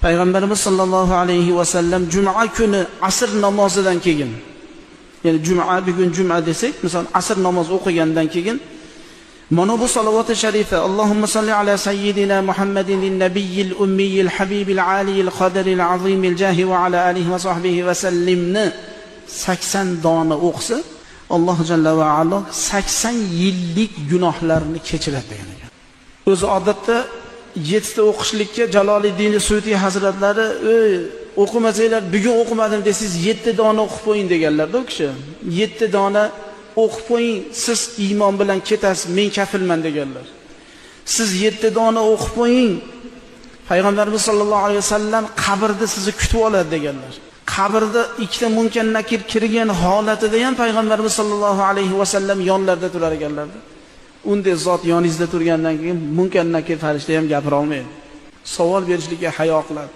Payg'ambarimiz sollallohu alayhi vasallam juma kuni asr namozidan keyin, ya'ni juma, bugun juma desak, misol asr namozi o'qigandan keyin mana bu salovati sharifa: Allohumma salli ala sayyidina Muhammadin nabiyyil ummiyil habibil aliyil qadril azimil jahi va ala alihi va sahbihi va sallimni 80 dona o'qisa, Alloh jalla va alo 80 yillik gunohlarni kechiradi degan ekan. O'zi odatda 7 ta o'qishlikka Jaloliddin Suyutiy hazratlari, "Ey, o'qimasanglar, bugun o'qimadim desangiz, 7 dona o'qib qo'ying" deganlar-da u kishi. 7 dona o'qib qo'ying, siz iymon bilan ketasiz, men kafilman deganlar. Siz 7 dona o'qib qo'ying, Payg'ambarimiz sollallohu alayhi vasallam qabrda sizni kutib oladi deganlar. Qabrda ikkita Munkar Nakir kirgan holatida ham Payg'ambarimiz sollallohu alayhi vasallam yonlarida turar ekanlar. Unday zot yoningizda turgandan keyin Munkar Nakir farishta ham gapira olmaydi. Savol berishlikka hayo qiladi.